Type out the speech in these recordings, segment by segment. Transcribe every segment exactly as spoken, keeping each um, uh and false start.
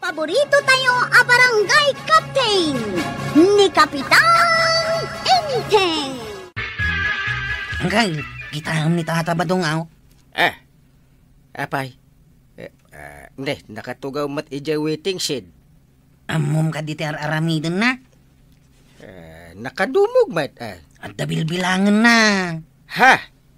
Paborito tayo a barangay captain, ni Kapitan Enteng. Anggal, kitaem ni Tata Badong, aw. Ah, apay? Eh, ah, ne, nakatugaw met idiay waiting shed. Ammom kadi ti ar-aramidenna? Eh, nakadumog met, eh. Adda bilbilangenna. Ha?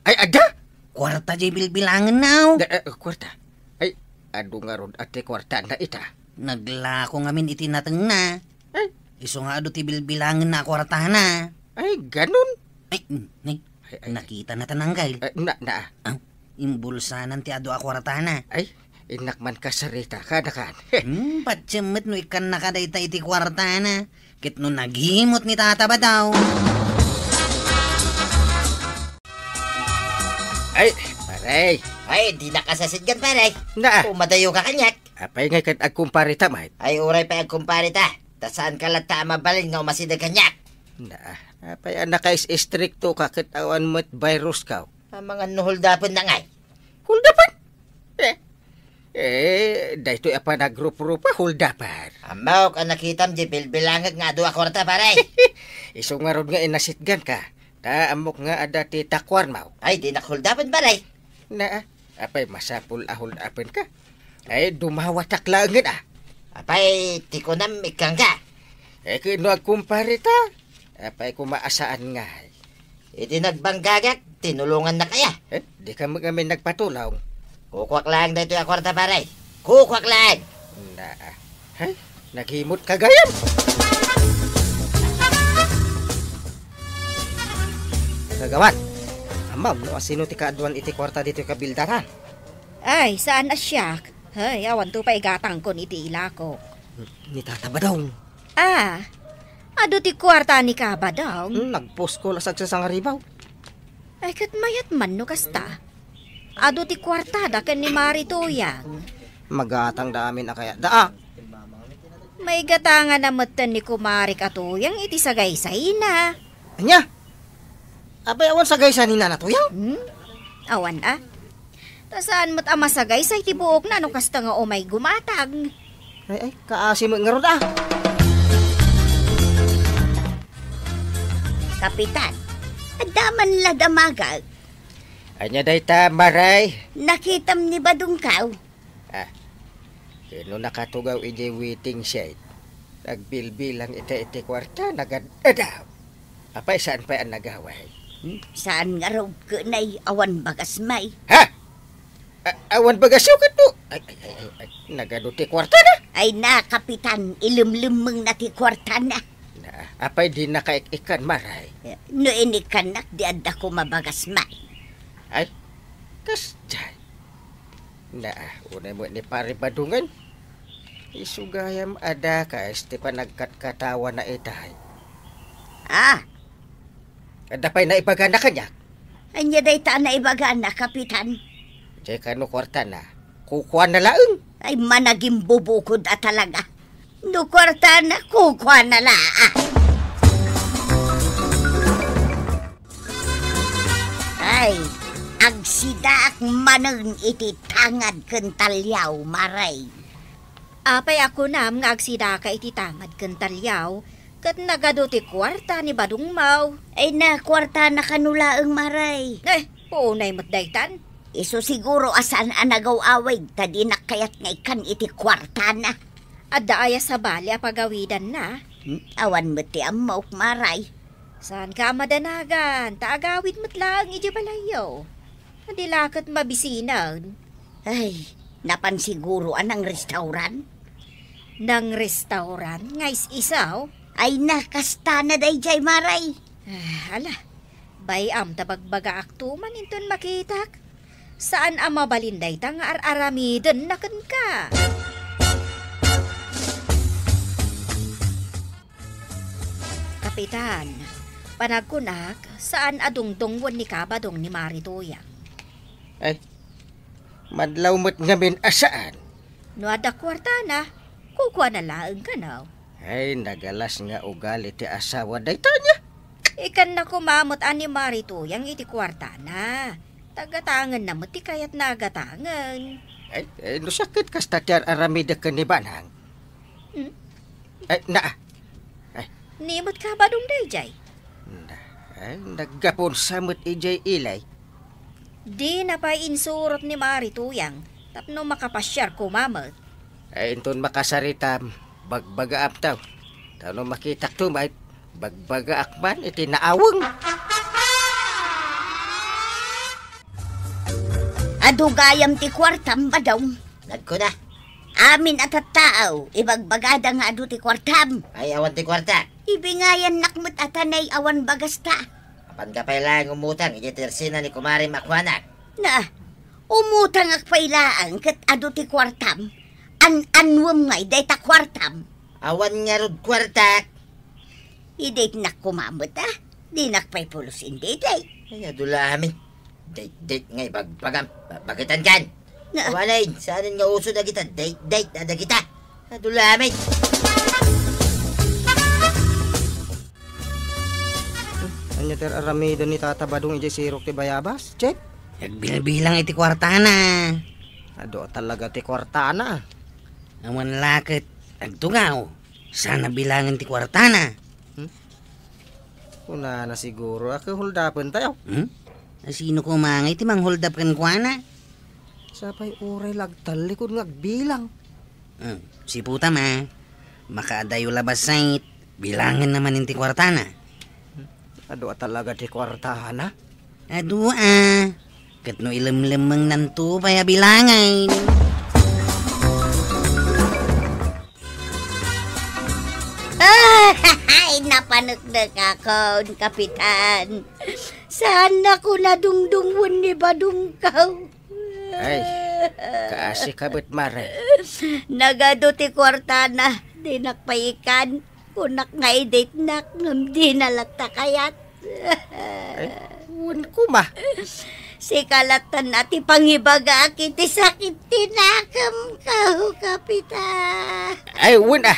Ay, adda? Kuarta diay bilbilangenna, aw. Da, eh, kuarta. Ay, adu ngarud a ti kuartana ita. Naglako ngamin iti natengna. Ay. Isu nga adu ti bilbilangenna a kuartana. Ay, ganun? Ay, mm, ni, Ay, ay. Nakitana ta, Anggal. Eh, na, na. Ah, imbulsanan ti adu a kuartana. Ay, innak man kasarita, kada kan. Hmm, patiem met no ikkannaka dayta iti kuartana. Ket no nagimot ni Tata Badong. Ay, pare. Ay, dinak a sasidgan, pare. Na. Umadayoka kaniak. Apay ngay ket agkumpare ta met? Ay, uray pay agkumpare ta. Ta saanka latta a mabalin nga umasideg kaniak. Na, apay a nakais-istriktoka ket awan met virus ka? Amangan no holdapenna ngay. Holdapen? Eh, eh, daytoy a panagruprupa, holdaper. Ammok a nakitam di bilbilangek nga adu a kuarta, pare. Isu ngarud nga inasitganka. Ta ammok nga adda ti takuarmo. Ay, dinak holdapen, pare. Na, apay masapul a holdapenka? Ay, dumawatak laengen, ah. Apay, ti kunam, ikkangga. Eh, ket no agkumpare ta, apay koma a saan ngay? Idi nagbanggagak, tinulongannaka aya. Eh, dika met ngamin nagpatulong. Kukuak laeng daytoy a kuarta, pare. Kukuak laeng. Na, ah. Ay, nagimot ka gayam. Kagawad, ammom no asino ti kaaduan iti kuarta ditoy kabildaran? Ay, saan a siak. Ay, awanto pay gatangkon iti ilako. Ni Tata Badong. Ah, adu ti kuarta ni Kabadong? Hmm, nagpuskol a sagsasangaribaw. Ay, ket mayat man no kasta. Adu ti kuartada ken ni Mari Tuyang. Magatangda amin a kayatda, ah. Maigatanganna metten ni Kumarik a Tuyang iti sagaysayna. Ania? Apay, awan sagaysay ni Nana Tuyang? Hmm? Awan, a. Ta saan met a masagaysay ti buokna no kasta nga umay gumatang. Ay, ay, kaasi met ngarud, a. Kapitan, adda man la damagak. Ania dayta, Maray? Nakitam ni Badongkaw. Ah, ket no nakatugaw idiay waiting shed, nagbilbilang ita iti kuarta, nagad-adaw. Apay, saan pay a nagaway? Hmm? Saan ngarud ket nay awan bagas may. Ha? A-, awan bagasyo ket no? Ay, ay, ay, ay, ay, nagadu ti kuartana? Ay na, Kapitan, ilemlemmengna ti kuartana. Na, apay dinaka ik-ikkan, Maray? No inikkannak, di adda koma bagas may. Ay, kasdiay. Na, unay met ni Pare Badongen. Isu gayam a dakes ti panagkatkatawana itay. Ah! Adda pay naibagana kaniak? Ania dayta a naibagana, Kapitan? Diay kano kuartana, kukuana laeng. Ay, managimbubukod a talaga. No kuartana, kukuana la. Ay, agsidaak manen iti tangad ken taliaw, Maray. Apay a kunam nga agsidaka iti tangad ken taliaw, ket nagadu ti kuarta ni Badongmaw? Ay na, kuartana kano laeng, Maray. Eh, unay met daytan. Isu siguro a saan a nagaw-awig ta dinak kayat nga ikkan iti kuartana. Adda aya sabali a pagawidanna? Hmm, awan met ti ammok, Maray. Saanka a madanagan, ta agawid met laeng idiay balayyo. Di la ket mabisinan. Ay, napan siguro a nangrestauran? Nangrestauran nga is-isaw? Ay, nakastana daydiay, Maray. Ah, ala, bay-am ta bagbagaakto man inton makitak. Saan a mabalin dayta nga ar-aramidenna kenka. Kapitan, panagkunak, saan a dungdungwen ni Kabadong ni Mari Tuyang. Ay, madlaw met ngamin a saan. No adda kuartana, kukuana laeng kano. Ay, nagalas nga ugali ti asawa dayta nia. Ikkanna koma met a ni Mari Tuyang iti kuartana. Ta gatangenna met ti kayatna a gatangen. Ay, eh, no sakit kasta ti ar-aramidek ken ni Banang. Ay, na. Ay. Ni met ka, Badong, dayjay? Na, ay, naggapunsa met idiay ilay. Dina pay insurot ni Mari Tuyang tapno makapasiar koma met. Ay, inton makasaritam, bagbagaam taw. Ta no makitak to met, bagbagaak man iti naaweng. Adu gayam ti kuartam, Badong. Nagkuna. Amin a tattao, ibagbagada nga adu ti kuartam. Ay, awan ti kuarta. Ibingayannak met a tanay awan bagasta. Apan ka pay laeng umutang iti tersina ni kumarim a kuanak. Na, umutangak pay laeng ket adu ti kuartam. An-annuem ngay dayta kuartam. Awan ngarud kuartak. Idaytnak koma met, a. Dinak pay pulos indi, day. Ay, adu la amin. Date-date nga ibagbagam. Ba-, bagitan kan. Na- Awanay, saanen nga uso dagita date-date a dagita. Adu la amin. Ania ti ar-aramiden ni Tata Badong idiay sirok ti bayabas, Chep? Agbilbilang iti kuartana. Adu talaga ti kuartana. Awan la ket agtugaw. Saan a bilangen ti kuartana. Hmm? Kunana siguro a ket holdapentayo. Hmm? A sino koma ngay ti mangholdap kenkuana? Sapay uray la agtallikod nga agbilang. Hmm, siputam a. Makaadayo la bassit, bilangenna manen ti kuartana. Adu a talaga ti kuartana? Adu a. Ket no ilemlemmengnan to pay a bilangen. Ay, napaneknekakon, Kapitan. Saannakon a dungdungwen ni Badongko. Ay, kaasi ka met, Mare. Nagadu ti kuartana, dinak pay ikkan. Kunak nga idaytnak, ngem dina latta kayat. Ay, wen koma. Sika latta ti pangibagak iti sakit ti nakemko, Kapitan. Ay, wen a.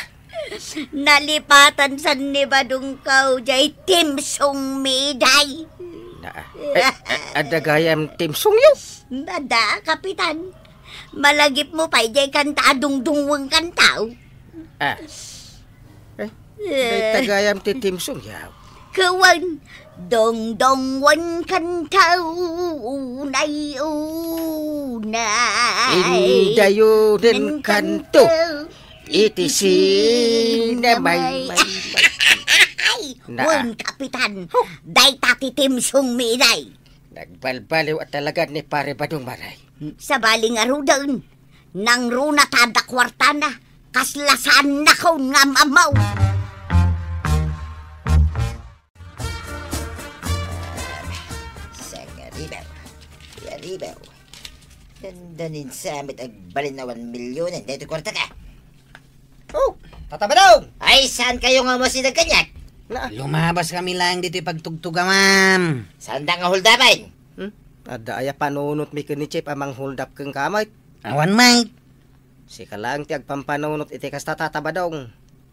Nalipatan san ni Badongko jay timsong mi, day. Na, ay, a-, adda gayam timsongyo? Adda, Kapitan. Malagipmo pay jay kanta a dungdungwen kantaw. Ah. Eh, dayta gayam ti timsong, yaw. Kawan, dongdongwan kanto, unay, unay. Indayo den kanto, iti sinamay. Ay, na. Wen, Kapitan, dayta ti timsong mi, day. Nagbalbaliw a talaga ni Pare Badong, Maray. Sabali ngaruden, nangruna ta adda kuartana, kasla saannakon nga am-ammo. Sangaribaw, riaribaw. Dandanin sa met agbalin a one millionen daytoy kuartaka. Oh, Tata Badong! Ay, saan kayo nga umasideg kaniak? Na. Lumabas kami laeng ditoy pagtugtugawam. Saan da nga holdapen? Hmm? Adda aya panunot mi ken ni Chief a mangholdap kenka met? Awan met. Sika laeng ti agpampanunot iti kasta, Tata Badong.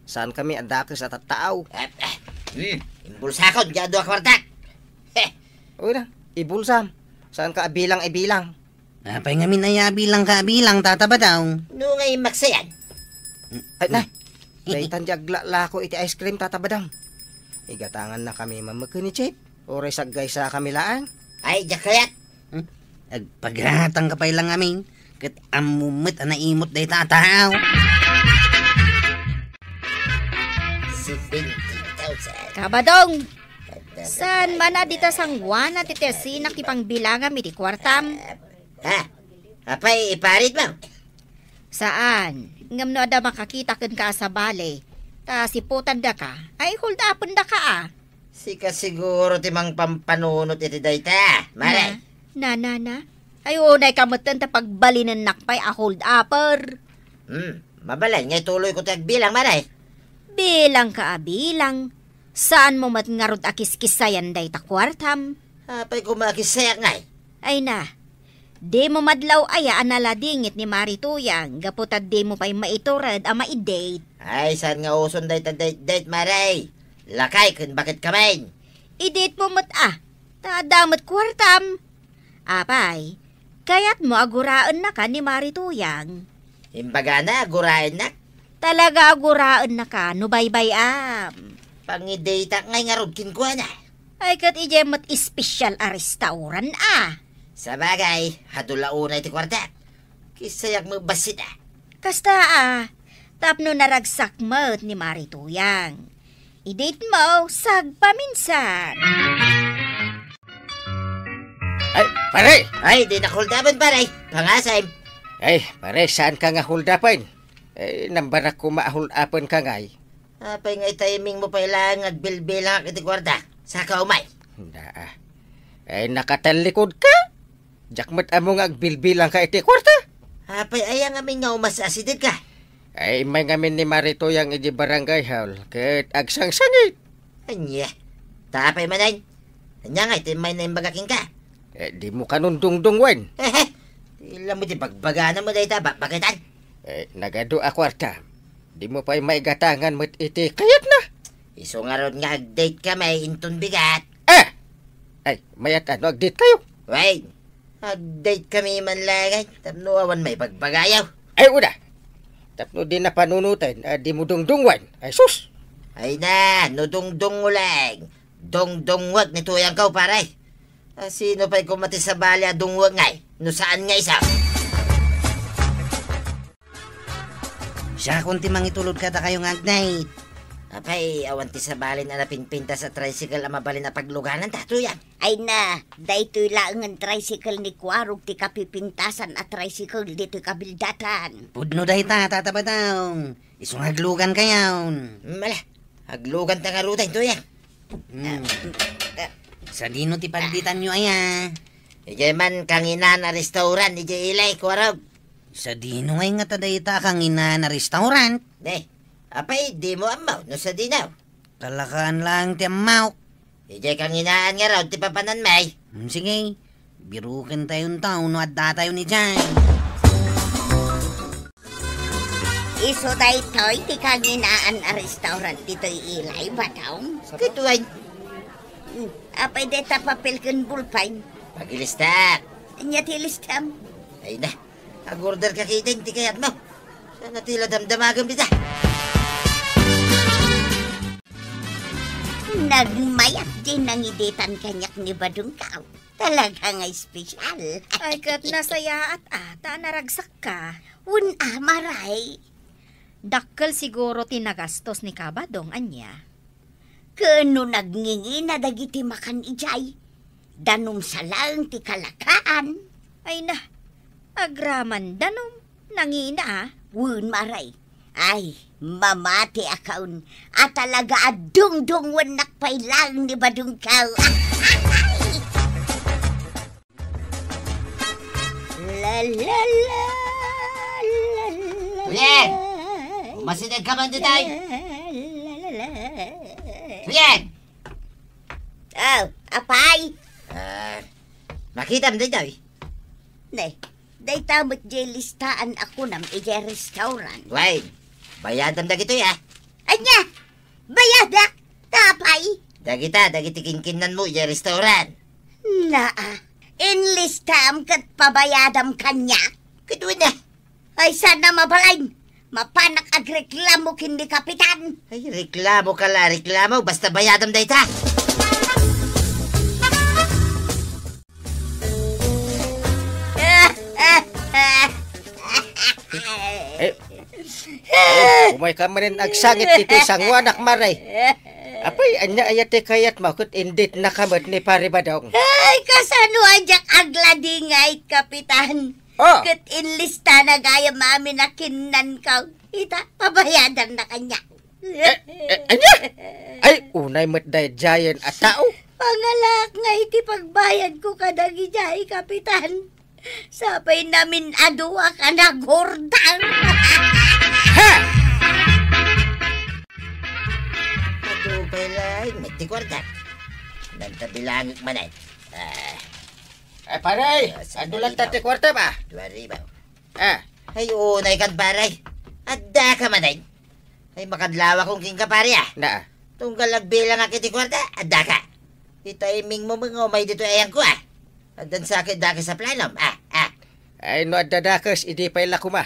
Saan kami a dakes a tattao. Ah, ah, hmm, imbulsakon ti adu a kuartak. Heh. Uy na, ibulsam. Saan ka abilang-ibilang? Apay ngamin aya a bilang ka a bilang, Tata Badong? No nga immaksayan. Ay, na. Daytan di aglalako iti ice cream, Tata Badong. Igatangannakami mameken ni Chief. Uray saggaysakami laeng. Ay, diak kayat. Hmm? Agpagatangka pay la ngamin. Ket ammom met a naimot dayta a tao. Seventy thousand. Kabadong! Saan man a dita sanguana ti tesinak ti pangbilangam iti kuartam? Ha? Apay, iparit mo? Saan. Ngem no adda makakita kenka a sabali, ta siputandaka, ay hold-upendaka a. Sika siguro ti mangpampanunot iti dayta, Mare. Na, na, na, na. Ay, unay ka metten ta pagbalinennak pay a hold-upper. Hmm, mabalin nga ituloyko ti agbilang, Mare. Bilangka a bilang. Saanmo met ngarud a kiskissayan dayta kuartam? Apay koma a kissayak ngay? Ay na, dimo madlaw aya a naladingit ni Mari Tuyang gapu ta dimo pay maitured a maidate? Ay, saan nga uson dayta date-date, Mare? Lakay ken baket kamin. Idate mo met a, ta adda met kuartam. Apay, kayatmo a guraennaka ni Mari Tuyang? Imbagana a guraennak? Talaga a guraennaka no baybay-am. Pangidatak ngay ngarud kenkuana. Ay, ket idiay met espesyal a restaurant a. Sabagay, adu la unay ti kuartak. Kissayak met bassit a. Kasta a, tapno naragsak met ni Mari Tuyang. I-date mo, sagpaminsan. Ay, pare! Ay, di nakuldapan, pare. Pangasem. Ay, pare, saan ka nga kuldapan? Eh, nambarak koma a hul-apen ka ngay. Apay nga itiming mo pay laeng nga agbilbilangak iti kuarta? Saka umay. Naa. Eh, nakatallikod ka? Diak met ammo nga agbilbilang ka iti kuarta. Apay aya ngamin nga umas-asideg ka? Eh, immay ngamin ni Mari Tuyang iti barangay hall, ket agsangsangit. Ania? Tapay manen? Ania nga iti may naimbag a kenka? Eh, di mo kanun dungdungwen. Hehe. Ti ila mo ti bagbagana mo dayta, ba-, baketan? Eh, nagadu a kuarta. Di mo pay maigatangan met iti kayatna. Isu ngarud nga ag-date kami, inton bigat. Eh! Ay, mayat ano ag-date kayo? Wen, ag-date kami man laeng, tapno awan maibagbagayo. Ay, una. Tapno di napanunutan, a di mo dungdungwen. Ay, sus! Ay na, no dungdung mo laeng, dungdungwek ni Tuyang kaw, pare. A, sino pay koma ti sabali a dungwek ngay, no saan nga isu? Siakon ti mangitulod kadakayo nga ag-date. Apay, awan ti sabalin a napinpintas a tricycle a mabalin a pagluganan, ta, Tuyang? Ay na, daytoy laengen tricycle ni Kuarog ti kapipintasan a tricycle ditoy kabildatan. Pudno dayta, Tata Badong. Isu nga aglugan kayon. Mala, aglugan ta ngaruden, Tuyang. Hmm. Ah, ah. Sadino ti pagditanyo aya? Idiay man kanginan a restaurant, idiay ilay, Kuarog. Sadino ngay ngata dayta a kanginan a restaurant? Ne, apay, di mo ammo, no sadino? Talakaan laeng ti ammok. Idiay kanginaan ngarud ti papanan, may. Hmm, sige. Biruken tayon ta, no adda tayon idiay. Isu daytoy ti kanginaan a restaurant ditoy ilay, Badong? Ket wen. Hmm, apay dayta papel ken bulpen? Pagilista. Ania ti listam? Ay na, ag-order ka ketdin ti kayatmo. Saan a ti la damdamagem dita? Nagmayat ti nangidetan kaniak ni Badong kaw. Talaga nga espesyal. Ay, ket nasayaat a, ta naragsak ka. Wen a, Maray. Dakkel siguro ti nagastos ni Kabadong, ania? Ken no nagngingina dagiti makan idiay, danum sa laeng ti kalakaan. Ay na, agraman danum, nangina a. Wen, Maray. Ay, mamati a kaon a talaga a dungdungwennak pay laeng ni Badong kaw. La, la, la, la, la, Kuya! La. Umasideg ka man ditoy! La, la, la. Kuya! Oh, apay? Ah, makitam ditoy. Ne, dayta met diay listaan a kunam idiay restaurant. Wen, bayadam dagitoy, ah. Ania? Bayadak? Ta apay? Dagita, dagiti kinkinnanmo idiay restaurant. Naa, inlistam ket pabayadam kaniak? Ket wen a. Ay, saan a mabalin? Mapanak agreklamo ken ni Kapitan. Ay, reklamo ka la, reklamo. Basta bayadam dayta. Eh, eh, umay ka manen agsangit ditoy sanguanak, Maray. Apay, ania aya ti kayatmo ket inditnaka met ni Pare Badong? Ay, kasano a diak agladingay, Kapitan? Oh. Ket inlistana gayam amin a kinnanko. Ita, pabayadanna kaniak. Eh, eh, ania? Ay, unay met daydiayen a tao. Pangalak nga iti pagbayadko kadagijay, Kapitan. Sapay namin a duak a nagurdang. Ha! Adu pay laeng met ti kuartak. Nagtabilangek manen. Ah. Eh, pare, ah, adu latta ti kuarta ba? Dua ribu. Ah. Ay, unay kan, pare. Adda ka manen. Ay, makadlawakon kenka, pare, ah. Naa. Tunggal agbilangak iti kuarta, adda ka. Itiming mo met nga umay ditoy ayangko, ah. Addan sa ket dakes a planom, ah, ah. Ay, no adda dakes, idi pay la koma.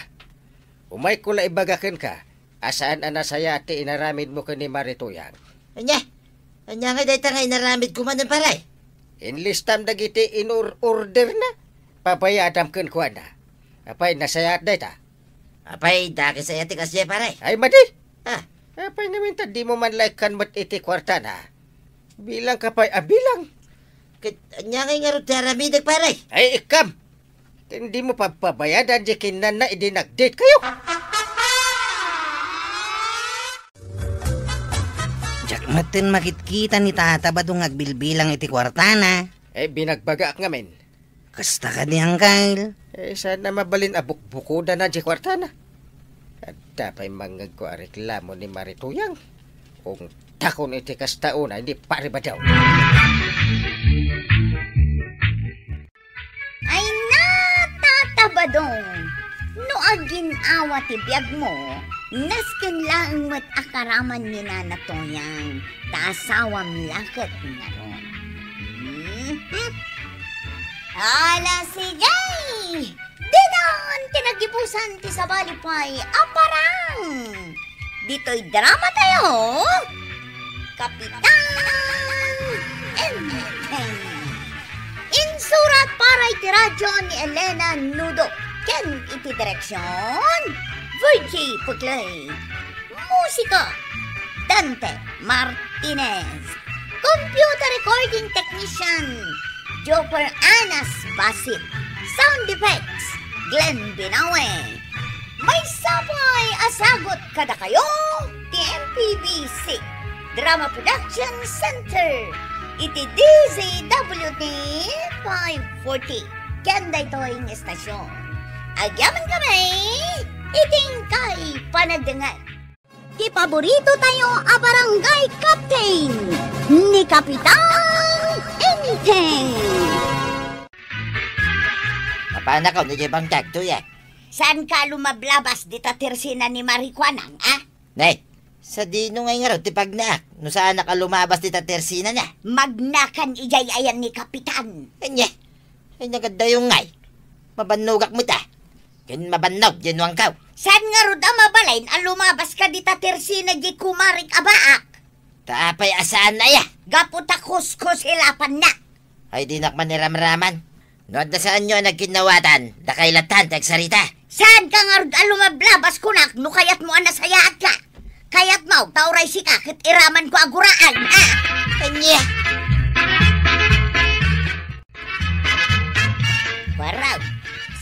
Umayko la ibaga kenka. A saan a nasayaat ti inaramidmo ken ni Marituyang. Ania? Ania ngay dayta nga inaramidko manen, pare? Inlistam dagiti inur-orderna. Pabayadam kenkuana. Apay, nasayaat dayta? Apay, dakes aya ti kasdiay, pare? Ay, madi! Ah. Apay ngamin ta dimo man la ikkan met iti kuartana? Bilangka pay a bilang. Ket ania ngay ngarud ti aramidek, pare? Ay, ikkam! Ken dimo pagpabayadan diay kinnanna idi nag-date kayo. Diak metten makitkita ni Tata Badong nga agbilbilang iti kuartana. Eh, binagbagaak ngamin. Kasta kadi, Angkel? Eh, saan a mabalin a bukbukodana diay kuartana? Adda pay mangngegko a reklamo ni Marituyang. Ungtakon iti kasta unay ni Pare Badong. Ay na, Tata Badong! No agin-awa ti biagmo, nasken laeng met a karaman ni Nana Toyang, ta asawam la ket ngarud. Mhm. Ala, sige! Ditan ti nagibusan ti sabali pay a parang! Ditoy drama tayo, Kapitan Enteng. Insurat para iti radyo ni Elena Nudo ken iti direksyon, Virgie Puclay. Musika, Dante Martinez. Computer recording technician, Joker Anas Basit. Sound effects, Glenn Binawe. Maysa pay a sagut kadakayo ti M P B C Drama Production Center iti D Z W T five forty. Ken daytoy nga estasyon, agyamankami iti inkay panagdengngeg. Ti paborito tayo a barangay captain, ni Kapitan Enteng. Mapanakon idiay bangkag, Tuyang. Saanka a lumablabas dita tersina ni Marikuanang, a? Nay, sadino ngay ngarud ti pagnaak no saanak a lumabas dita tersinana? Magnakan idiay ayan ni Kapitan. Ania? Ay, nagaddayo ngay. Mabannogak met a. Ken mabannog diay nuangkaw. Saan ngarud a mabalin a lumabaska dita tersina diay kumarek a baak? Ta apay a saan aya? Gapu ta kuskusilapanna. Ay, dinak man iramraman. No adda saanyo a nagkinnawatan, dakay latta ti agsarita. Saanka ngarud a lumablabas kunak no kayatmo a nasayaatka? Kayatmo ta uray sika ket iramanko a guraan, a? Ania? Waraw,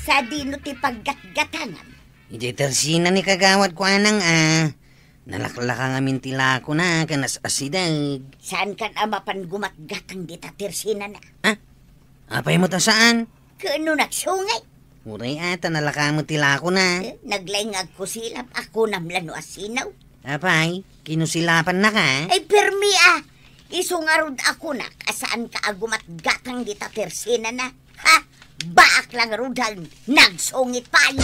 sadino ti paggatgatangam? Idiay tersina ni Kagawad Kuanang a nalaklaka ngamin ti lakona ken as-asideg. Saankan a mapan gumatgatang dita tersinana? A? Apay met a saan? Ken no nagsungit? Uray a, ta nalaka met ti lakona. Eh, naglaing nga agkusilap, a kunam la no asinaw. Apay, kinusilapannaka? Ay, permi a! Isu ngarud a kunak a saanka a gumatgatang dita tersinana. Ha? Baak la ngarud a nagsungit pay.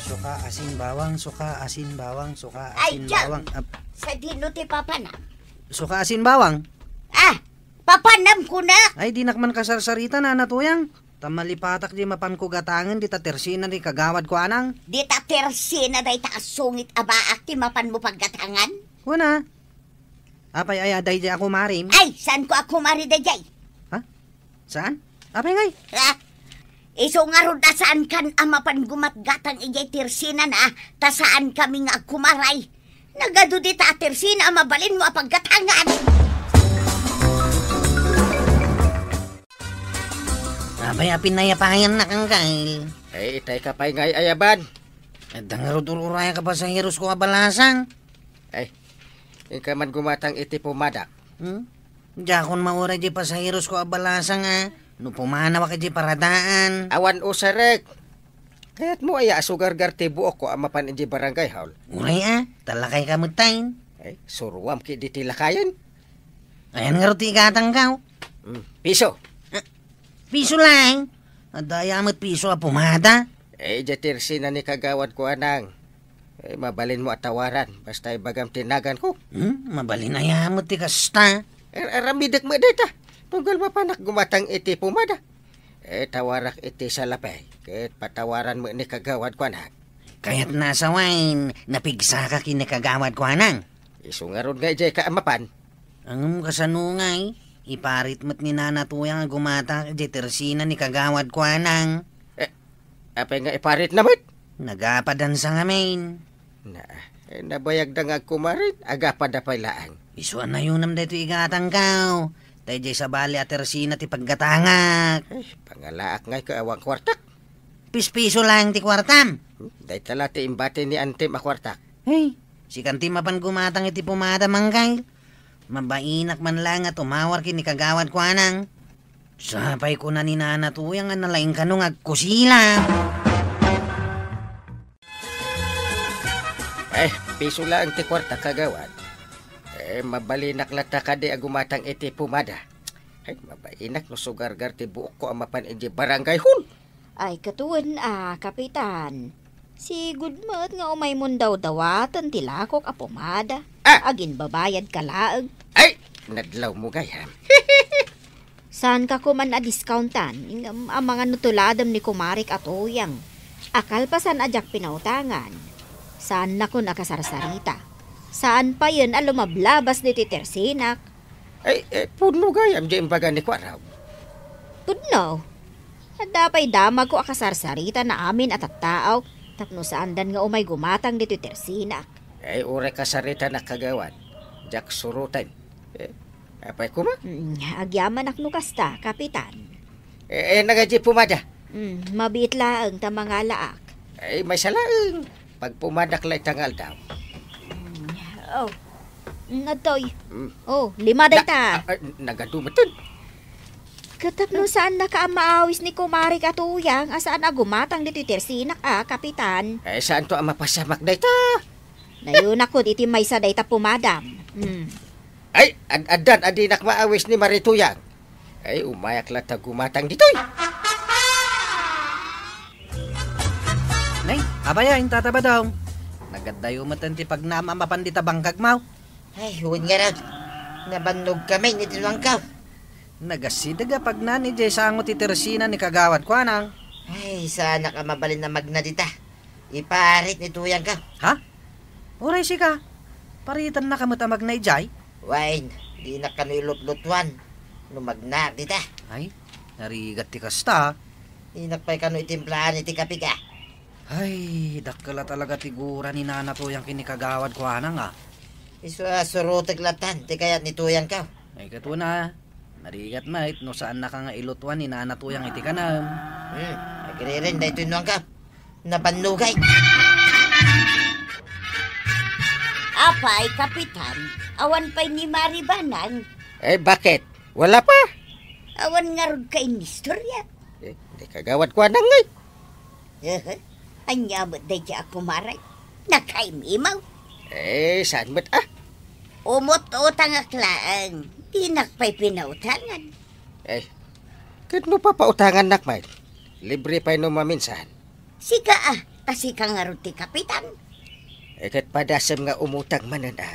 Suka, asin, bawang, suka, asin, bawang, suka, Ay, asin, Jang! Bawang. Ap- Sadino ti papanam? Suka, asin, bawang. Ah, papanam kunak! Ay, dinak man kasarsarita, Nana Tuyang. Ta malipatak di mapanko gatangen dita tersina ni Kagawad Kuanang. Dita tersina dayta a sungit a baak ti mapanmo paggatangan? Wen a. Apay aya daydiay a kumarim? Ay, saanko a kumari daydiay? Ha? Saan? Apay ngay? Ha? Isu ngarud a saankan a mapan gumatgatang idiay tersinana, ta saankami nga agkumaray. Nagadu dita a tersina a mabalinmo a paggatangan. Apay a pinayapayannak, Angkel? Ay, itay ka pay ngay ayaban. Adda ngarud ur-urayek a pasaherosko a balasang. Ay, inka man gumatang iti pomada. Hmm? Diakon mauray di pasaherosko a balasang a no pumanawak iti paradaan. Awan usarek. Kayatmo aya a sugargar ti buokko a mapan idiay barangay hall? Uray a, ta lakayka met tayen. Ay, suruam ketdi ti lakayen. Ayan ngarud ti igatangkaw? Hmm, piso. Ah, piso laeng? Adda aya met piso a pomada? Eh, idiay tersina ni Kagawad Kuanang. Eh, mabalinmo a tawaran, basta ibagam ti naganko. Hmm, mabalin aya met ti kasta? Ar-, aramidek met dayta. Tunggal mapanak gumatang iti pomada. Eh, tawarak iti salapay, ket patawaran met ni kagawad kuanak. Kayatna a sawen, napigsaka ken ni kagawad kuanang. Isu ngarud nga idiay ka a mapan. Ngem kasano ngay? Iparit met ni Nana Tuyang a gumatang idiay tersina ni kagawad kuanang. Eh, apay nga iparitna met? Nagapadansa ngamin. Na, eh, nabayagda nga agkumarin, agapada pay laeng. Isu a nayonam daytoy igatangko. Ta idiay sabali a tersina ti paggatangak. Eh, pangalaak ngay ket awan kuartak. Pispiso laeng ti kuartam. Hmm, dayta la ti imbati ni Antim a kuartak. Hey, sikan ti mapan gumatang iti pomada, Manggay. Mabainak man laeng nga tumawar ken ni kagawad kuanang. Sapay kuna ni Nana Tuyang a nalaing kano nga agkusila. Eh, piso laeng ti kuarta, kagawad. Eh, mabalinak latta kadi a gumatang iti pomada. Ay, mabainak no sugargar ti buokko a mapan idiay barangay hall. Ay, ket wen a, Kapitan. Sigud met nga umaymon dawdawaten ti lakok a pomada. Ah! Aginbabayadka laeng. Ay, nadlawmo gayam. Saanka koman a discountan, ngem amangan no tuladem ni kumarik a Tuyang. A kalpasan a diak pinautangan, saannakon a kasarsarita. Saan payen a lumablabas ditoy tersinak. Ay, eh, pudno gayam diay imbaga ni Kuarog. Pudno. Adda pay damagko a kasarsarita na amin a tattao tapno saandan nga umay gumatang ditoy tersinak. Ay, uray kasaritanak, kagawad. Diak suroten. Eh, apay koma? Mm, agyamanak no kasta, Kapitan. Eh, eh, nagaji pomada. Mm, mabiit laeng ta mangalaak. Ay, maysa laeng. Pagpomadak la ita nga aldaw. Mm, oh. Mm, adtoy. Mm. Oh, lima dayta. Na-, ah, ah, nagadu metten. Ket tapno saannaka a maawis ni kumarik a Tuyang a saan a gumatang ditoy tersinak a, Kapitan. Eh, saanto a mapasamak dayta? Nayonakon iti maysa dayta pomadam. Hmm. Ay, ad-, addan a dinak maawis ni Mari Tuyang. Ay, umayak latta gumatang ditoy. Nay, apay a, intatabadaw. Nagaddayo metten ti pagnaam a mapan dita bangkagmo. Ay, wen ngarud. Nabannogkami iti nuangko. Nagasideg a pagnaam idiay sango ti tersina ni kagawad kuanang. Ay, saanak a mabalin a magna dita. Iparit ni Tuyangko. Ha? Uray sika, paritennaka met a magna idiay? Wen, dinak kano ilutlutuan no magnaak dita. Ay, narigat ti kasta. Dinak pay kano itimplaen iti kape ka. Ay, dakkel a talaga ti gura ni Nana Tuyang ken ni kagawad kuanang a. Isu a surotek latan ti kayat ni Tuyangko. Ay, ket wen a, narigat met no saannaka nga ilutuan ni Nana Tuyang iti kanam. Hmm, agriren daytoy nuangko. Nabannogay. Apay, Kapitan, awan pay ni Mari Banang? Eh, bakit? Wala pa? Awan ngarud ka inistorya? Eh, ni kagawad kuanang ngay. Ania met dayta a kumaray? Nakaim-imaw? Eh, saan met a? Umut-utangak laeng, dinak pay pinautangan. Eh, ket no papautangannak met, libre pay no maminsan. Sika a, ta sika ngarud ti kapitan. Eh, ket padasem nga umutang manen a.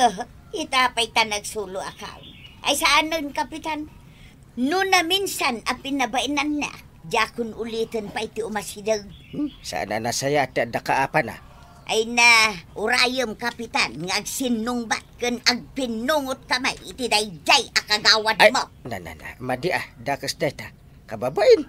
Oh, ita pay ta nagsulo a kaon. Ay saanen, Kapitan. No naminsan a pinabainannak, diakon uliten pay ti umasideg. Hmm, saan a nasayaat ti adda kaapana. Ay na, urayem, Kapitan, nga agsinnungbat ken agpinnungotka met iti daydiay a kagawadmo. Ay, na, na, na, madi a, dakes dayta. Kababain.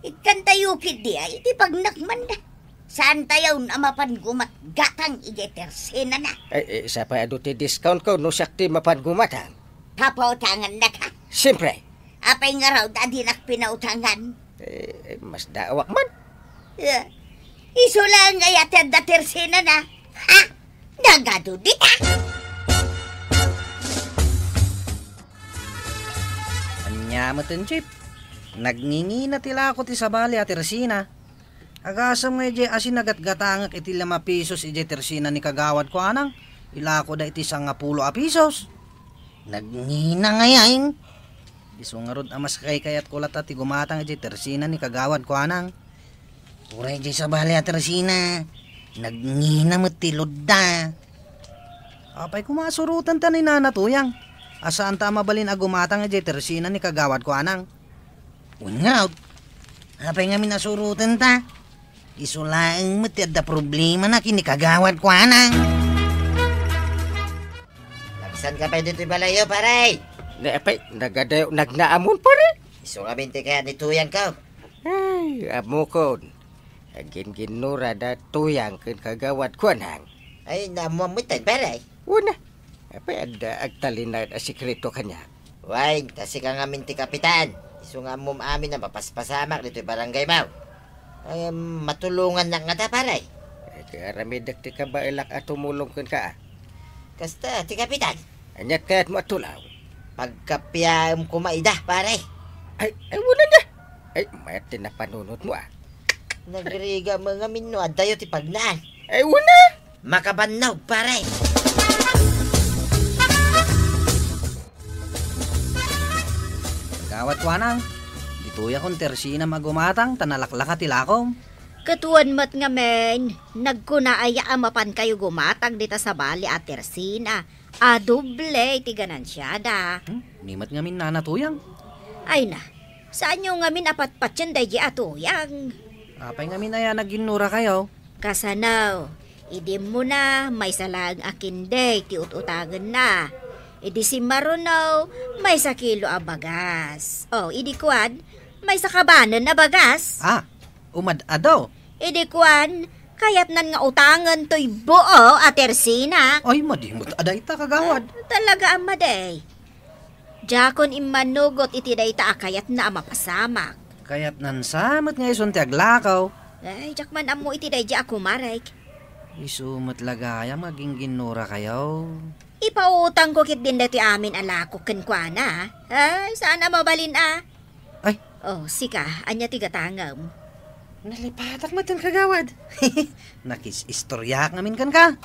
Ikkantayo ketdi a iti pagnakmanda. Saantayon a mapan gumatgatang idiay tersenana. Ay, eh, sapay adu ti discountko no siak ti mapan gumatang. Papautangannaka? Siempre. Apay ngarud a dinak pinautangan? Eh, mas daawak man. Eh, isu laeng aya ti adda tersenana? Ha? Nagadu dita? Ania met, Chief? Nagngingina ti lako ti sabali a tersina. Agasem nga idiay asin nagatgatangek iti lima pesos idiay tersina ni kagawad kuanang, ilakoda iti sangapulo a pesos. Nagngina ngay. Isu ngarud a mas kaykayatko latta ti gumatang idiay tersina ni kagawad kuanang. Uray idiay sabali a tersina, nagngina met ti ludda. Apay koma a surotenta ni Nana Tuyang a saanta a mabalin a gumatang idiay tersina ni kagawad kuanang? Wen ngarud, apay ngamin a surotenta? Isu laeng met ti adda problemana ken ni Kagawad Kuanang. Nagsanka pay ditoy balayyo, pare? Ne, apay, nagadayo, nagnaamon, pare? Isu ngamin ti kayat ni Tuyangko. Ay, ammokon. Agin-ginnura da Tuyang ken Kagawad Kuanang. Ay, naammoan metten, pare? Wen a. Apay adda agtalinaed a sekreto kaniak? Wen, ta sika ngamin ti kapitan. Isu nga ammom amin a mapaspasamak ditoy barangaymo. Ay, matulongannak ngata, pare? Ay, ti aramidek ti kabaelak a tumulong kenka, a. Kasta, ti kapitan. Ania't kayatmo a tulong? Pagkapiaem koma ida, pare. Ay, ay, wen a. Ay, mayat ti napanunotmo, a. Nagrigat met ngamin no addayo ti pagnaan. Ay, wen a. Makabannog, pare. Kagawad Kuanang, ditoyakon tersinam a gumatang ta nalaklaka ti lakom. Ket wen met ngamin, nagkuna aya a mapankayo gumatang dita sabali a tersina a doble ti ganansiada. Hmm, ni met ngamin, Nana Tuyang. Ay na, saanyo ngamin a patpatien daydi a Tuyang? Apay ngamin aya nagginnurakayo? Kasano? Idi immuna, maysa laeng a kende ti ut-utangenna. Idi simmaruno, maysa kilo a bagas. O, idi kuan, maysa kabanen a bagas. Ah, umad-ado. Idi kuan, kayatnan nga utangen toy buo a tersina. Ay, madi met a dayta, kagawad. Ah, talaga a madi. Diakon immanugot iti dayta a kayatna a mapasamak. Kayatnan sa met nga isun ti aglakaw. Ay, diak man ammo iti daydi a kumarek. Isu met la gayam nga gingginnurakayo. Ipautangko ketdin daytoy amin a lakok kenkuana, a. Ay, saan a mabalin, a. Ay. O, sika, ania ti gatangem? Nalipatak met, kagawad. Nakis-istoriaak ngamin kenka.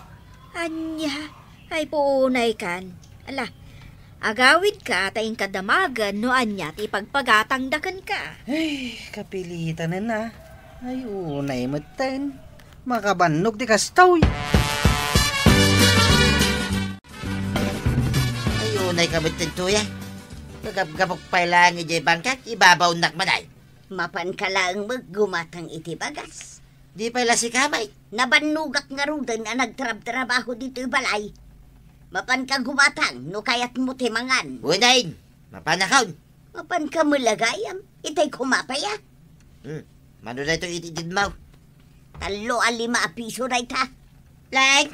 Ania? Ay, puunaykan. Ala, agawidka ta inka damagen no ania ti ipagpagatangda kenka. Ay, kapilitanen a. Ay, unay metten. Makabannog ti kastoy. Ay, unayka metten, Tuyang. Gagapgapok pay laeng idiay bangkak, ibabaonnak manen. Mapanka laeng met gumatang iti bagas. Di pay la sika met. Nabannogak ngaruden a nagtrabtrabaho ditoy balay. Mapanka gumatang no kayatmo ti mangan. Unayen, mapanakon. Mapanka met la gayam, itay koma pay a. Hmm, mano daytoy iti itedmo? Tallo a lima a piso dayta. Laeng,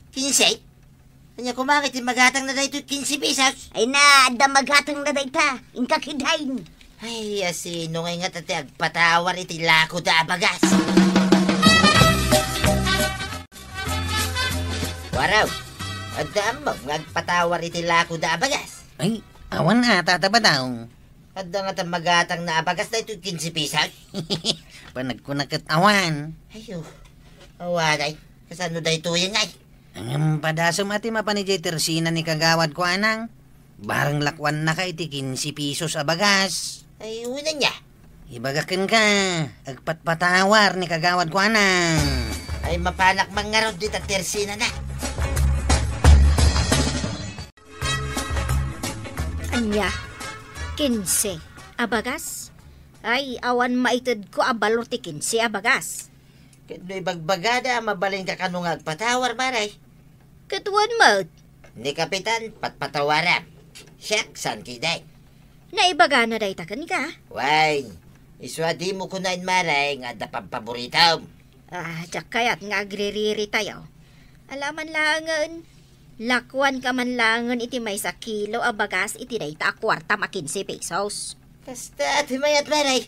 kinse? Ania koma nga iti magatangna daytoy kinse pesos? Ay na, adda magatangna dayta. Inka ketdin. Ay, asino ngay ngata ti agpatawar iti lakoda a bagas? Waraw, adda ammom nga agpatawar iti lakoda a bagas? Ay, awan a, Tata Badong. Adda ngata magatangna a bagas daytoy kinse pesos? Panagkuna ket awan. Ayo, awanay. Kasano daytoy ngay? Ngem padasem a ti mapan idiay tersina ni Kagawad Kuanang. Bareng lakuannaka iti kinse pesos a bagas. Ay, unayen. Ibaga kenka, agpatpatawar ni Kagawad Kuanang. Ay, mapanak man ngarud dita tersinana. Ania? Kinse a bagas? Ay, awan maitedko a balor ti kinse a bagas. Ket no ibagbagada a mabalinka kano nga agpatawar, Mare? Ket wen met. Ni Kapitan, patpatawaram. Siak, saan ketdin. Naibagana dayta kenka? Wen, isu a dimo kunaen, Mare, nga adda pampaboritom. Ah, diak kayat nga agririritayo. Ala man laengen, lakuanka man laengen iti maysa kilo a bagas iti dayta a kuartam a kinse pesos. Kasta ti mayat, Mare.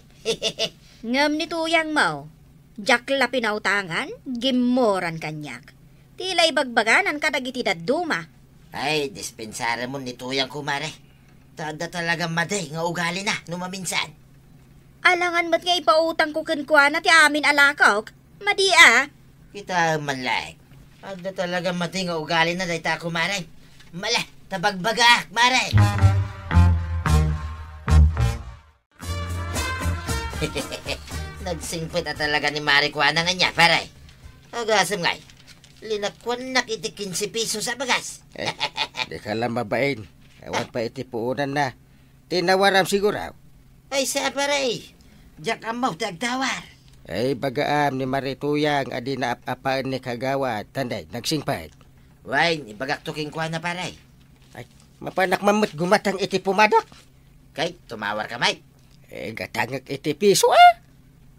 Ngem ni tuyangmo, diak la pinautangan, gimmoran kaniak. Ti la ibagbaganan kadagiti dadduma. Ay, dispensaramon ni tuyangko, Mare. Ta adda talaga madi nga ugalina no maminsan. Alangan met nga ipautangko kenkuana ti amin a lakok. Madi a. Kitaem man laeng. Adda talaga madi nga ugalina dayta a kumare. Mala, ta bagbagaak, Mare. Nagsingpet a talaga ni Mare Kuana nga ania, pare. Agasem ngay, linakuannak iti kinse pesos a bagas. Eh, dika la mabain. Awan pay iti puonanna. Tinawaram siguro. Ay, sa, pare. Diak ammo ti agtawar. Ay, bagaam ni Mari Tuyang a di naap-apaen ni Kagawad. Tanday, nagsingpet. Wen, ibagakto kenkuana, pare. Ay, mapanak man met gumatang iti pumadak. Kay, tumawarka met. Eh, gatangek iti piso, ah.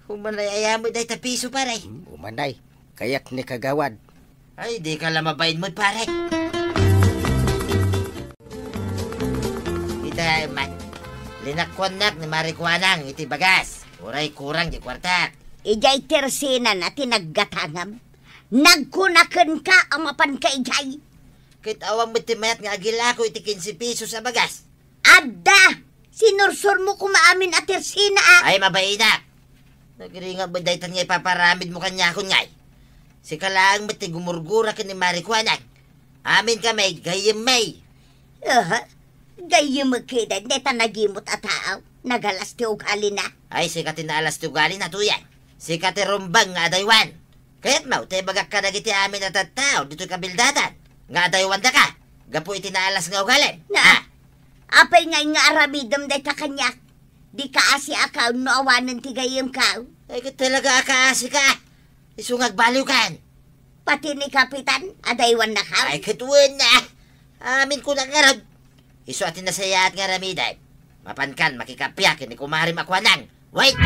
Umanay, aya met dayta piso, pare. Hmm, umanay. Kayak ni Kagawad. Ay, dika la mabain met, pare. Ita, ma-, linakkuannak ni Mari Kuanang iti bagas. Uray kurang di kuartak. Idiay tersinan a ti naggatangam. Nagkunakenka a mapanka idiay. Ket awan met ti mayat nga agilako iti kinse pesos a bagas. Adda! Sinursurmo koma amin a tersina, a. Ay, mabainak! Nagringat met daytan nga ipaparamidmo kaniakon ngay. Sika laeng met ti gumurgura ken ni Mari Kuanang. Amin kami, gayyem mi. Aha, gayyem ket dayta nagimot a tao. Nagalas ti ugalina. Ay, sika ti naalas ti ugalina, Tuyang. Sika ti rumbeng nga adaywan. Kayatmo, ta ibagak kadagiti amin a tattao ditoy kabildatan, nga adaywandaka, gapu iti naalas nga ugalim. Na, ah, apay ngay nga aramidem dayta kaniak? Di kaasiak no awanen ti gayyemko. Ay, ket talaga a kaasika. Isu nga agbaliwkan. Pati ni Kapitan, adaywannaka. Ay, ket wen, ah. Aminko ngarud. Isu a ti nasayaat nga aramidem. Mapankan makikappia ken ni kumarem a Kuanang. Wait!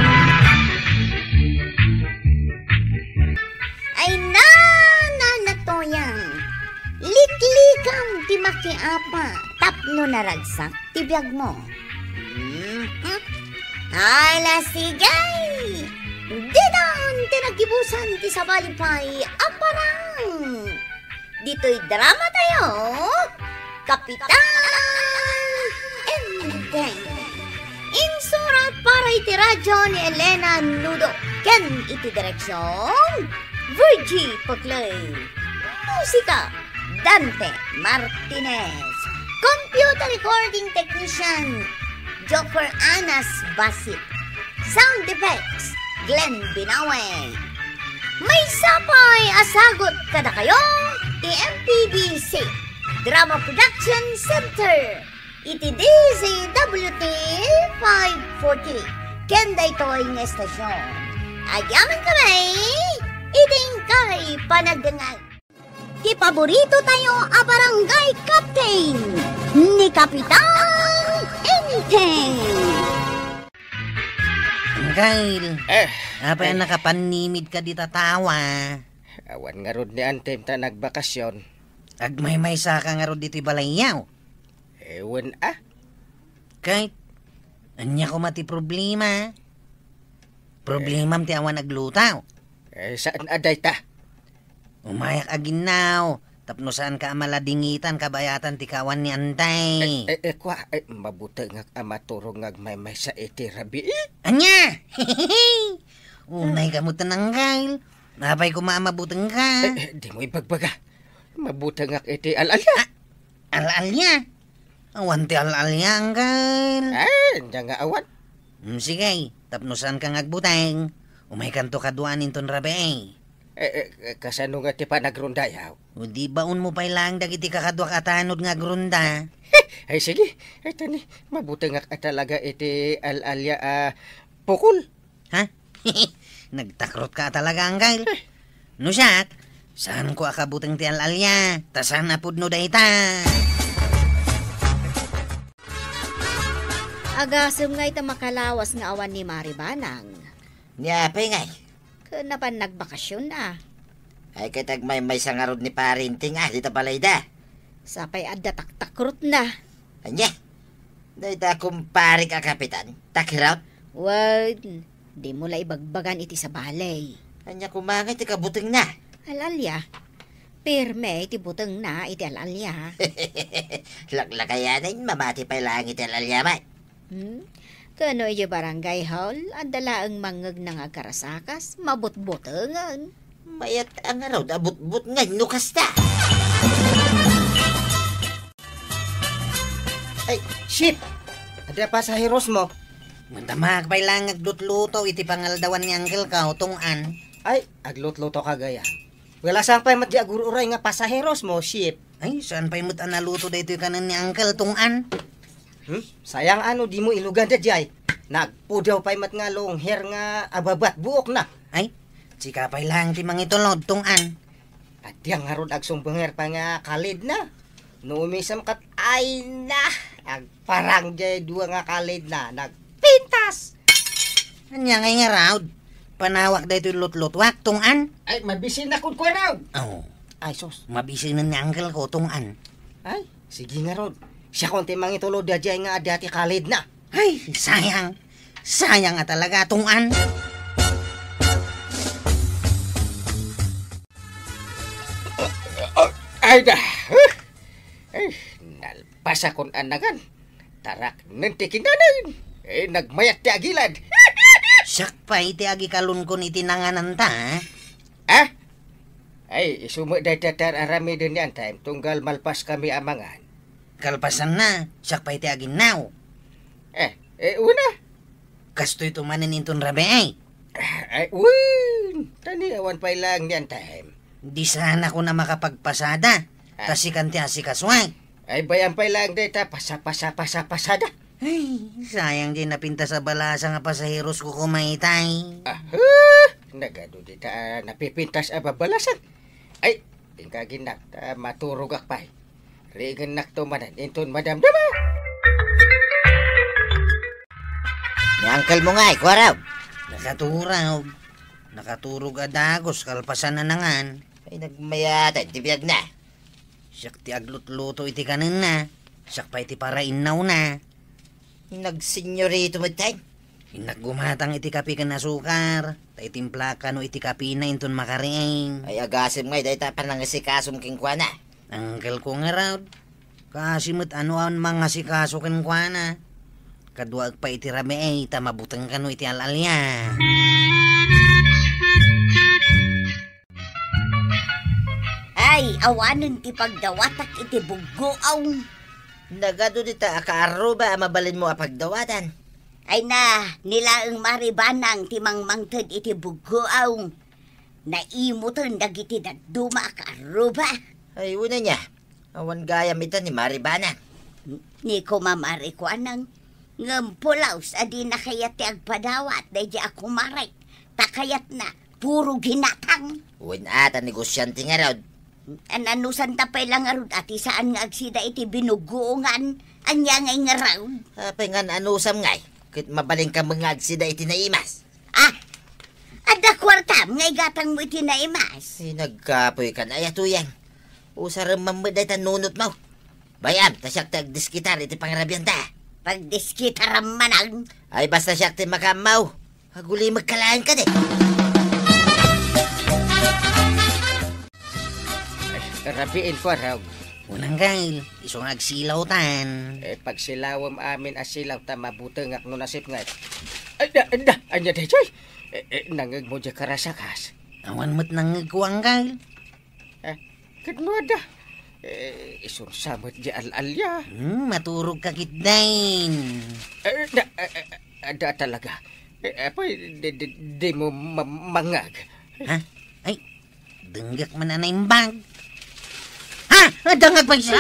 Ay, na, na, na, Tuyang. Liklikam ti makiapa tapno naragsak ti biagmo. Hmm? Ala, sige! Didon ti naggibusan ti sabali pay a parang. Ditoy drama tayo, Kapitan Enteng. Insurat para iti radyo ni Elena Nudo ken iti direksyon, Virgie Paclay. Musika, Dante Martinez. Computer recording technician, Joker Anas Basit. Sound effects, Glenn Binawe. Maysa pay a sagut kadakayo ti M P B C Drama Production Center iti D Z W T five forty ken daytoy nga estasion. Agyaman kami iti inkay panagdengngeg. Ti paborito tayo a barangay captain ni Kapitan Enteng. Angkel, eh, apay a nakapanimidka dita tawa? Awan ngarud ni Antem ta nagbakasyon. Agmaymaysaka ngarud ditoy balayyo? Ewan, ah. Kay, ania koma ti problema? Problemam ti awan agluto. Eh, saan a dayta? Umayak aginnaw, tapno saanka a maladingitan kabayatan ti kaawan ni Antay. Eh, eh, eh, kua, eh, mabutengak a maturog nga agmaymaysa iti rabii. Ania? Unay ka met, Angkel. Apay koma a mabutengka? Eh, eh, dimo ibagbaga. Mabutengak iti al-alia. Ah, al-alia? Awan ti al-alia, Angkel. Eh, ania nga awan? Hmm, sige, tapno saanka nga agbuteng, umaykanto kaduaan inton rabii. Eh, eh, eh, kasano nga ti panagrondayo? O di baonmo pay laeng dagiti kakaduak a tanod nga agronda. Ay, sige. Ay, tani, mabutengak a talaga iti al-alia a pukol. Ha? Nagtakrotka a talaga, Angkel. Eh. No siak, saanko a kabuteng ti al-alia, ta saan a pudno dayta. Agasem ngay ta makalawas nga awan ni Mari Banang. Ni apay ngay? Ken napan nagbakasyon a. Ay, ket agmaymaysa ngarud ni Pari Enteng a dita balayda. Sapay adda taktakrotna. Ania? Dayta kumparik a kapitan, takirot? Wen, dimo la ibagbagan iti sabali. Ania koma ngay ti kabutengna? Al-alia. Pirme ti butengna iti al-alia. Laklakayanen, mamati pay laeng iti al-alia met. Hmm? Kano idiay barangay hall, adda laeng mangngegna nga agkarasakas, mabutbutengen. Mayat a ngarud a butbutngen no kasta. Ay, shit! Adda pasaheros mo? Madama pay laeng aglutluto iti pangaldawan ni Uncle ko, Tong-an. Ay, aglutluto ka gayam. Wala, saan pay met di agur-uray nga pasaheros mo, ship? Ay, saan pay met a naluto daytoy kanen ni Uncle, Tong-an? Hmm? Sayang a no dimo ilugan daydiay. Nagpudaw pay met nga long hair nga ababat buokna. Ay, sika pay laeng ti mangitulod, Tong-an. Adda ngarud agsumbenger pay nga kalidna. No umisem ket, ay na, agparang jay dua nga kalidna, nagpintas. Ania ngay ngarud? Panawak daytoy lutlutuak, Tong-an? Ay, mabisinna kunkuana. Oh. Ay, sus. Mabisinen ni uncle ko, Tong-an. Ay, sige ngarud. Siakon ti mangitulod daydiay nga adda ti kalidna. Ay, sayang. Sayang nga talaga, Tong-an. Ay da! Ay, nalpasakon a nangan. Taraknen ti kinanen. Eh, nagmayat ti agilad. Siak pay ti agikalunkon iti nangananta, eh. Ah? Ay, isu met dayta ti ar-aramiden ni Antay, tunggal malpaskami a mangan. Kalpasanna, siak pay ti aginnaw. Eh, eh, una. Kastoy to manen inton rabii. Ay, wen! Ta ni awan pay laeng ni Antay. Di sanakon a makapagpasada. Ah. Ta sikan ti asikaso, ay. Ay, bay-am pay laeng dayta, pasa, pasa, pasa, pasada. Ay, sayang diay napintas a balasa nga pasaheros ko kumaytay. Ah, huh! Nagadu dita, ah, napipintas a babalasan. Ay, inka aginnak, ta maturogak pay. Riigennak to manen inton madamdama. Ni uncle mo ngay, kuarog. Nakaturog. Nakaturog a dagus, kalpasan a nangan. Ay, nagmayatan ti biagna. Siak ti aglutluto iti kanenna. Siak pay ti parainnawna. Nagsenyorito met tay. Innak gumatang iti kapi ken asukar, ta itimplak kano iti kapina inton makariing. Ay, agasem ngay dayta panangasikasom kenkuana. Uncle ko ngarud. Kaasi met a no awan mangasikaso kenkuana. Kaduaek pay iti rabii ta mabuteng kano iti al-alia. Ay, awanen ti pagdawatak iti buggoaw. Nagadu dita a kaarruba a mabalinmo a pagdawatan. Ay na, ni laeng Mari Banang ti mangmangted iti buggoaw. Naimutan dagiti dadduma a kaarruba. Ay, wen ania. Awan gayam ita ni Mari Banang. Ni Kuma Mari Kuanang, ngem pulos a dina kayat ti agpadawat daydi a kumarek, ta kayatna puro ginatang. Wen a, ta negosiante ngarud. Ananusanta pay la ngarud a ti saan nga agsida iti binuggoongan, ania ngay ngarud? Apay nga anusam ngay, ket mabalinka met nga agsida iti naimas? Ah! Adda kuartam nga igatangmo iti naimas. Ay, nagkapoykan aya, Tuyang. Usarem man met dayta nunotmo. Bay-am, ta siak ti agdiskitar iti pangrabianta. Pagdiskitaram manen? Ay, basta siak ti makaammo. Agulimekka laeng kadi. Ay, rabiin ko, Arog. Unang gail, isu nga agsilawtan. Eh, pagsilawem amin a silaw ta mabutengak no nasipnget. Ay, da, da, ania daytoy? Eh, eh, nangngegmo diay karasakas? Awan met nangngegko, Anggail. Eh, ket no adda? Eh, isu sa met diay al-alia. Hmm, maturogka ketdin. Eh, da, eh, eh, adda talaga. Eh, apay, di, di, dimo ma-, mangngeg. Ha? Ay, denggek man a naimbag. Ha? Adda nga agpayso.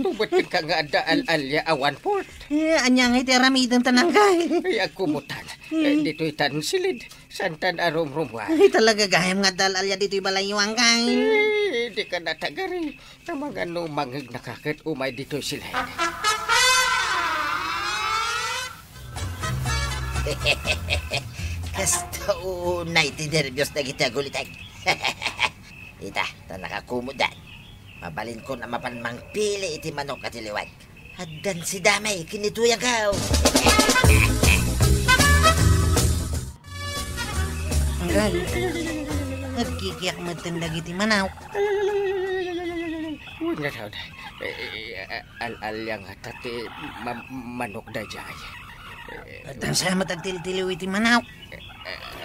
Tumet ka nga adda al-alia a one-fourth. Eh, ania ngay ti aramidenta, Anggail? Ay, agkumutan. Eh, ditoy tan silid. Santan a rumrumuar. Ay, talaga gayam nga adda al-alia ditoy balayyo, Anggail. Eh, dika natagari. Amangan no mangngegna ka ket umay ditoy silid. Kasta unay ti nerbios dagiti agulitek. Ita, ta nakakumutdan. Mabalinkon a mapan mangpili iti manok a tiliwag. Addan si Damay ken ni Tuyang ko. Anggail, agkikiak metten dagiti manok. Wen nga, eh, eh, al-alia ngata ti ma-, manok daydiay. Eh, addan sa met agtiltiliw iti manok. Eh,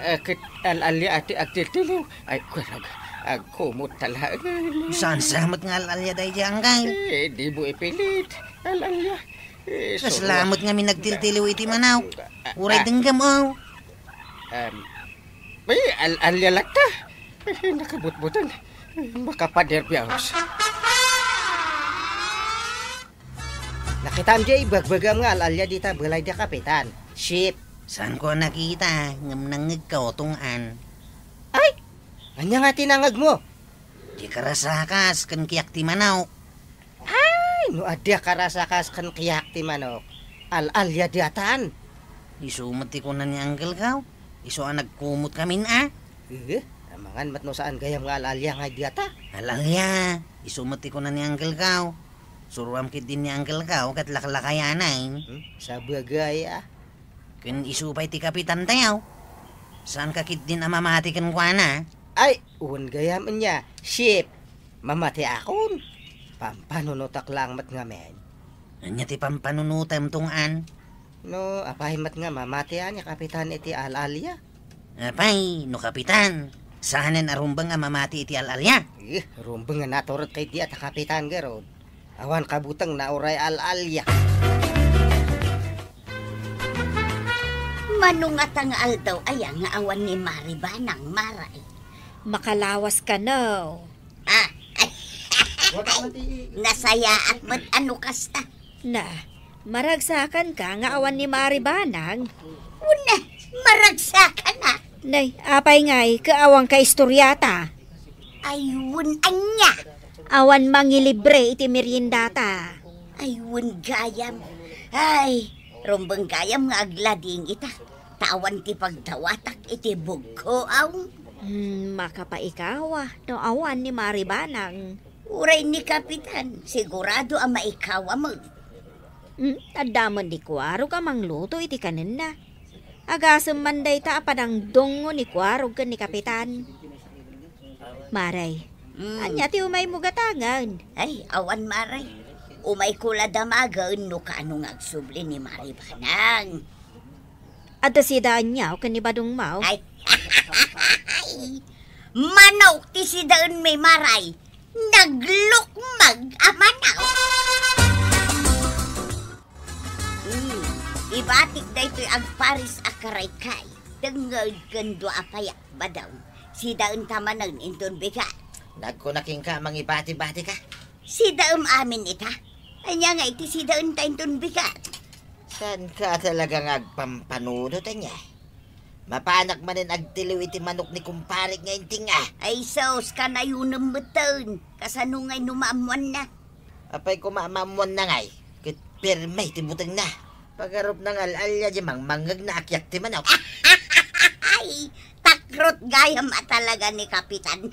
eh, ket al-alia ti agtiltiliw. Ay, kuarog, agkumot ta laeng. Saan sa met nga al-alia daydiay, Anggail? Eh, dimo ipilit. Al-alia. Eh, kasla met ngamin agtiltiliw iti manok. Uray denggem, oh. Em, ay, al-alia latta. Eh, nakabutbuteng. Makapanerbios. Nakitam diay ibagbagam nga al-alia dita balay da Kapitan. Ship, saanko a nakita, ngem nangngegko, Tong-an. Ay! Ania nga ti nangngegmo? Ti karasakas ken kiak ti manok. Ay, no adda karasakas ken kiak ti manok, al-alia diatan. Isu met ti kuna ni Uncle Kao. Isu a nagkumot kamin a. Eh, amangan met no saan gayam nga al-alia nga diata. Al-alia, isu met ti kuna ni Uncle Kao. Suroam ketdin ni Uncle Kao ket laklakayanan. Hmm? Sabagay a. Ken isu pay ti kapitan tayo. Saanka ketdin a mamati kenkuana? Ay, wen gayam ania, Ship. Mamatiakon. Pampanunotak laeng met ngamin. Ania ti pampanunotem, Tong-an? No, apay met nga mamatian ni kapitan iti al-alia? Apay, no kapitan, saanen a rumbeng a mamati iti al-alia? Eh, rumbeng nga naturot kay di a ta kapitan garud. Awan kabutengna uray al-alia. Mano ngata nga aldaw aya nga awan ni Mari Banang, Maray? Makalawas kano. Ah, ay. Nasayaat met a no kasta. Na, maragsakanka nga awan ni Mari Banang? Una, maragsakanak. Nay, apay ngay, kaawanka istoriata? Ay, wen ania? Awan mangilibre iti meriendata. Ay, wen gayam. Ay, rumbeng gayam nga aglading ita. Ta awan ti pagdawatak iti bugko, aw. Hmm, makapaikawa, no awan ni Mari Banang. Uray ni Kapitan, sigurado a maikawa met. Hmm, adda met ni Kuarog a mangluto iti kanenna. Agasem man dayta a panangdungngo ni Kuarog ken ni Kapitan. Maray, hmm, ania ti umaymo gatangen? Ay, awan, Maray. Umayko la damagen no kaano nga agsubli ni Mari Banang. Adda sidaanyo ken ni Badong Mao? Ay. Manok ti sidaenmi, Maray. Naglukmag a manok. Hmm, ibatik daytoy agparis a karaykay. Tengnged ken dua a payak, Badong. Sidaenta manen inton bigat. Nagkuna kenka, mangibati-bati ka? Sidaem amin ita. Ania nga iti sidaenta inton bigat? Saanka talaga nga agpampanunot, ania? Mapanak manen agtiliw iti manok ni kumparek nga inting, a. Ay sus, kanayonem metten. Kasano ngay no maammoanna? Apay koma a maammoanna ngay, ket pirme ti butengna. Pagarup nga al-alia di mangmangngegna a kiak ti manok. Ay, takrot gayam a talaga ni Kapitan.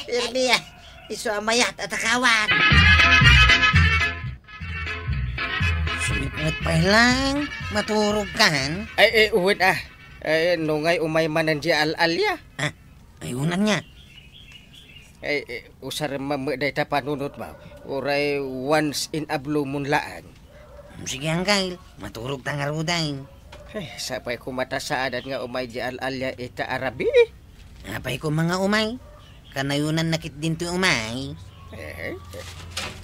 Pirme, a. Isu a mayat a takawan. Sumipnget pay lang, maturog kan? Ay, eh, uwit, a. Ay, no ngay umay manen di al-alia. Ah, ay, unan nga. Ay, eh, usarem man met dayta panunotmo. Uray once in a blue moon laeng. Sige, Angkel. Maturog ta ngaruden. Ay, sapay koma ta saanen nga umay di al-alia ita a rabii. Apay koma nga umay? Kanayonan na ketdin ti umay. Eh, eh,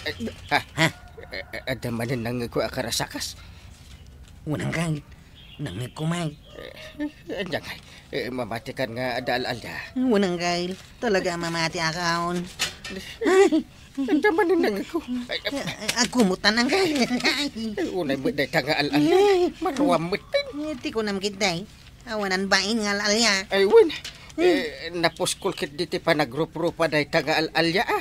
eh, ha? Ha? Eh, eh, adda manen nangngegko a karasakas. Unang kay, nangngegko may. Eh, eh, anya kay, eh, mamati kan nga adda al-alia. Unang kay, talaga mamati akon. Adda manen nangngegko. Ay, ay, agkumutan ang kay. Ay, unay met dayta nga al-alia. Ay. Maruam met din. Eh, ti kunam gid, day. Awanan bain nga al-alia. Ay, wen. Hmm. Eh, napuskol ketdi ti panagruprupa dayta nga al-alia, a.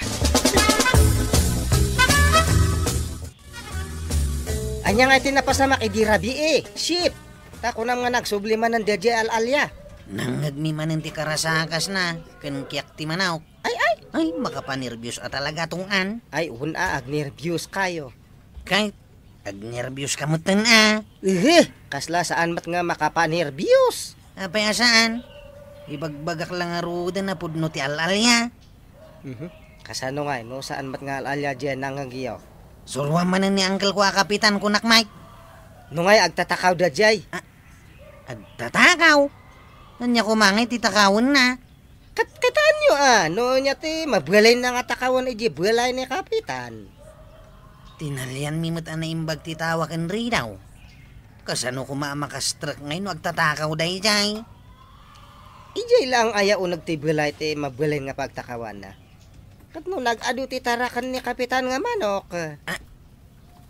Ania nga iti napasamak idi rabii, Ship? Ta kunam nga nagsubli manen daydiay al-alia. Nangngegmi manen ti karasakasna, ken kiak ti manok. Ay, ay! Ay, makapanerbios a talaga, Tong-an. Ay, wen a, agnerbios kayo. Kay, agnerbios ka metten, a. Ehe, kasla saan met nga makapanerbios? Apay a saan? Ibagbagak la ngaruden a pudno ti al-alia. Mhm. Kasano ngay, no saan met nga al-alia diay nangngegyo? Suroam manen ni uncle ko a kapitan, kunak, Mike. No ngay, agtatakaw daydiay? A, agtatakaw? Ania koma ngay ti takawenna? Kat-, kataenyo, a, no ania ti mabalinna nga takawen idiay balay ni Kapitan? Tinalianmi met a naimbag ti tawa ken ridaw. Kasano koma a makastrek ngay no agtatakaw daydiay? Idiay laeng aya uneg ti balay ti mabalin nga pagtakawanna. Ket no nag-adu ti taraken ni Kapitan nga manok. A-,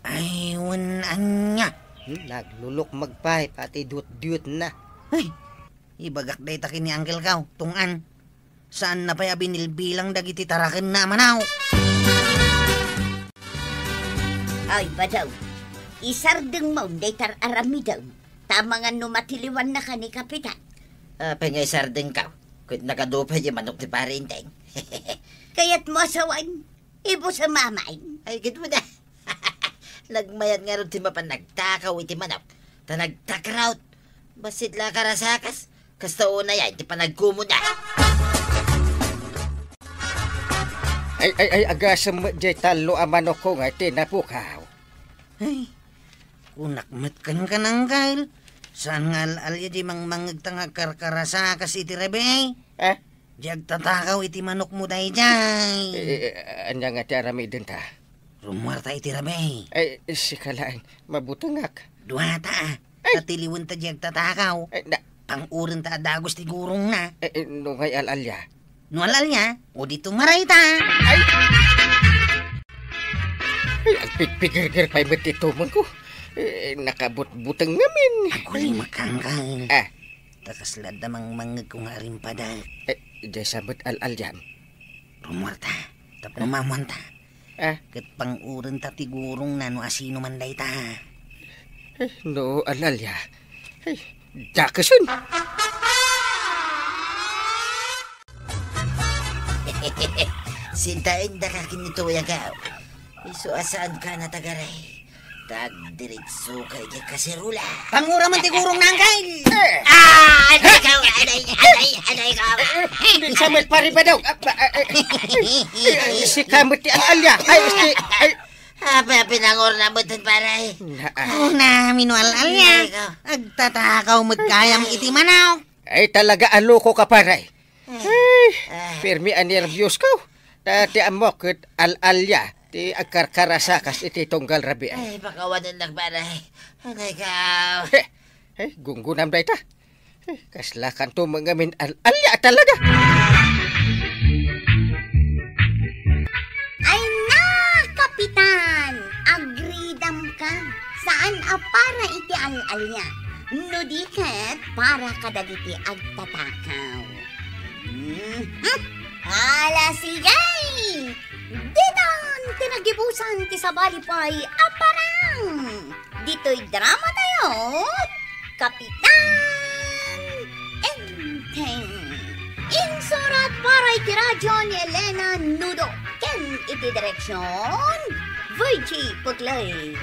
ay, wen ania? Hmm, naglulukmag pay, pati dutdutna. Ay, ibagak dayta ken ni Uncle Kao, tunggan. Saanna pay a binilbilang dagiti tarakenna a manaw. Ay, Badaw, isardengmo dayta ar-aramidem, ta amangan no matiliwannaka ni Kapitan. Apay nga isardengko? Ket nagadu pay ti manok ti Pare Enteng. Kayatmo a sawen, ibus a mamain. Ay, ket wen a. Nagmayat ngarud ti mapan nagtakaw iti manok, ta nagtakraw. Bassit la a karasakas, kasta unay ti panagkumuna. Ay, ay, ay, agasem met diay tallo a manokko nga ti napukaw. Ay, kunak met kenka, Uncle. Saan nga al-alia diay mangmangngegta nga agkarkarasakas iti rabii? Ah? Diay agtatakaw iti manokmo daydiay. Eh, eh, ania nga ti aramidenta? Rummuarta iti rabii. Ay, sika laeng, mabutengak. Duata, a. Ay. Ta tiliwenta diay agtatakaw. Ay, na- Pang-urenta a dagus ti gurongna. Eh, eh, no ngay al-alia? No al-alia, o di tumarayta. Ay! Ay, agpigpigirgir pay met ti tumengko. Eh, nakabutbuteng ngamin. Aguli, Uncle. Ah. Ta kasla adda mangmangngegko nga arimpadek. Eh, diay sa met al-aliam. Rummuarta, tapno mamuanta. Ah. Ket pang-urenta ti gurongna no asino man dayta. Eh, no al-alia. Ay, dakesen. Sintaendaka ken ni Toy, Uncle. Isu a saanka natagaray. Ta agdiritsoka idiay kaserola. Pangura man ti gurongna, Uncle! Ah! Aday ko! Aday! Aday! Aday ko! Eh, eh, di sa met pare ba daw? Ah, ba, eh, eh, eh, sika met ti al-alia. Ay, eh, ay. Apay a pinangurna met, pare? Na, ah. Una, mino al-alia. Aday ko. Agtatakaw met gayam iti manok. Ay, talaga a lokoka, pare. Ay, permi a nerbios ko. Ta ti ammok ket al-alia ti agkarkarasakas iti tunggal rabii. Ay, pakawanennak, pare. Aday ko. He, he, gunggonam dayta. He, kasla kanto met ngamin al-alia talaga. Ay na, Kapitan! Agridam ka. Saan a para iti al-alia. No di ket para kadagiti agtatakaw. Hmm. Ala, sige! Ditan ti nagibusan ti sabali pay a parang! Ditoy drama tayo, Kapitan Enteng. Insurat para iti radyo ni Elena Nudo ken iti direksyon, Virgie Puglay.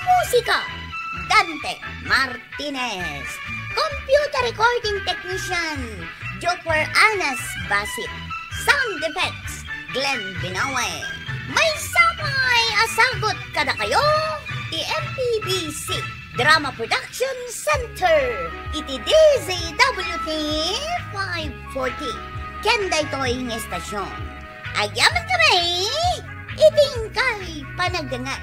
Musika, Dante Martinez. Computer recording technician, Joper Anas Basit. Sound effects, Glenn Binawe. Maysa pay a sagut kadakayo ti M P B C Drama Production Center iti D Z W T five forty. Ken daytoy nga estasyon, agyamankami iti inkay panagdengngeg.